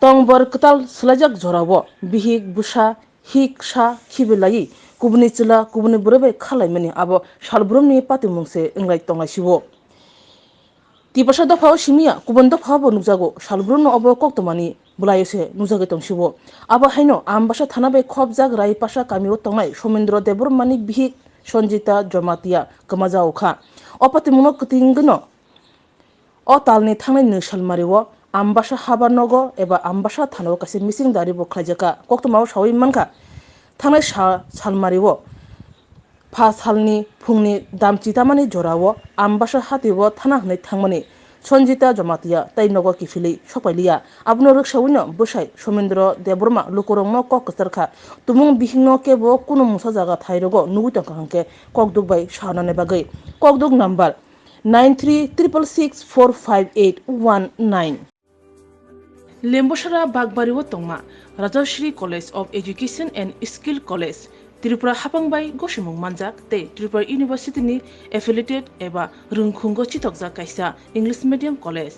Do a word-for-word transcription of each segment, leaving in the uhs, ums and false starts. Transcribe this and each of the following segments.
Tong bor kwtal swlaijak jorao bihik bwsa hik sa khibi laiwi kubuni chwla kubuni bwrwi bai khalaimani abo salbrumni patimung se wnglai tonglaisio. Tiprasa dophao simiya kubun dophao bo nukjago, salbrumno obo koktwmani bwlaio se nukjagwi tongsibo. Abo haino Ambasa thana bai khopjak Raipasa kamio tongnai Somendro Debbarmani bihik Sanjita Jamatia kwmajao kha. O patimungno kwtwingwino o talni thangnai nwi salmario Ambasa haba nogo eba Ambasa thanao kaisa mising dari bo khlaijakha. Koktwmao sawi mankha, thangnai sa-, salmario pha salni phungni damchi tamani jorao Ambasa hatio thana hwnwi thangmani Sanjita Jamatia tei nogo kiphilwi sokpailiya. Abono rwksawino bwsai Somendro Debbarma lukurokno kok kwcharkha, tumung bihikno kebo kunu mungsa jaga thairogo nugwi tongkha hwnkhe kokduk bai sanani bagwi. Kokduk number nine three triple six four five eight one nine. Lembosara Bagbari o tongma Rajashri College of Education and Skill College, Tripura hapang bai gosimung manjak tei Tripura University ni affiliated eba rwngkhungo chitokjak kaisa English medium college.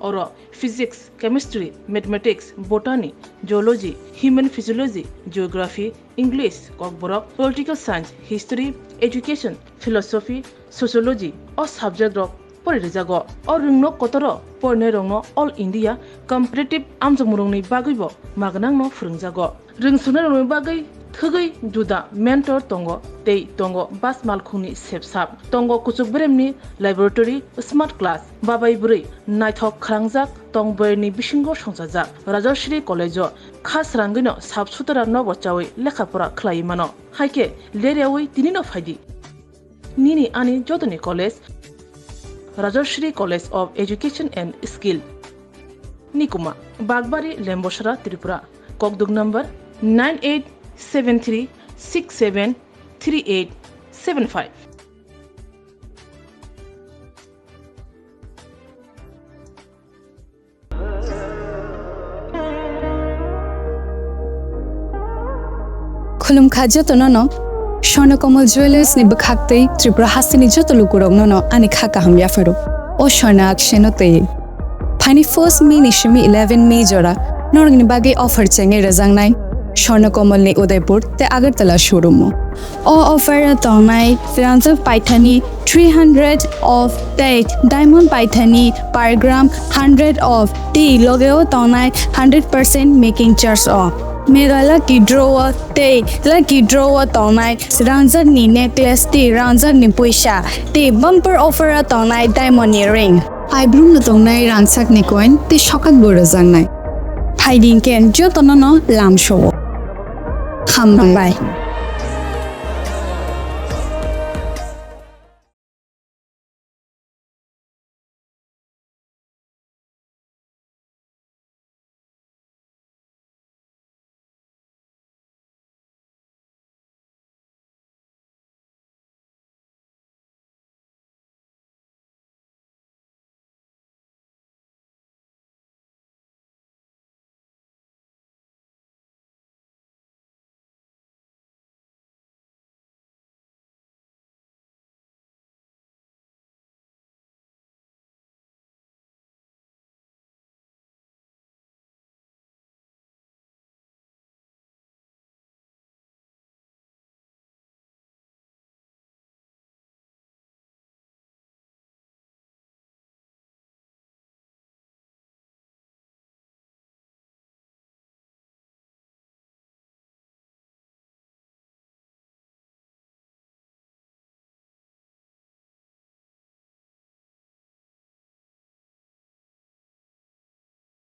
Oro Physics, Chemistry, Mathematics, Botany, Zoology, Human Physiology, Geography, English, Kokborok, Political Science, History, Education, Philosophy, Sociology o subject rok pori rijago. O rwngno kotoro porinai rokno All India Competitive amjokmung rokni bagwi bo magnang no phwrwngjago. Rwngsuknai rokni bagwi thwgwi juda mentor tongo tei tongo bus malkhungni sepsap, tongo kuchuk beremni laboratory, smart class, babai bwrwi naithok khwlangjak tong boyarni bisingo songchajak. Rajashri College o kha srangwino sap sutara nobo chawi lekha pora khlaiwi mano. Haikhe leryawi tinino phaidi. Nini ani jotoni college, Rajashri College of Education and Skill. Nikuma, Bagbari, Lembosara, Tripura. Kokduk number nine eight seven three six seven three eight seven five. Khulumkha jotono no, Swarnakomal Jewellers ni bwkhaktwi Tripura hasteni joto lukurokno no ani kha kaham yapharo. O swarna akseno twi. Phaini first May ni simi eleven May jora norokni bagwi offer chengwi rwjaknai Swarnakomal ni Udaipur tei Agartala showroom o. O offer o tongnai rangjak paithani three hundred off tei diamond paithani per gram hundred off tei loge o tongnai hundred percent making charge o. Mega lucky draw o tei lucky draw o tongnai rangjak ni necklace tei rangjak ni puisa tei bumper offer o tongnai diamond ni ring. Aibrumno tongnai rangchakni coin tei sokak bo rwjaknai. Phaidi hwnkhe jotono no lamsao. Hambai.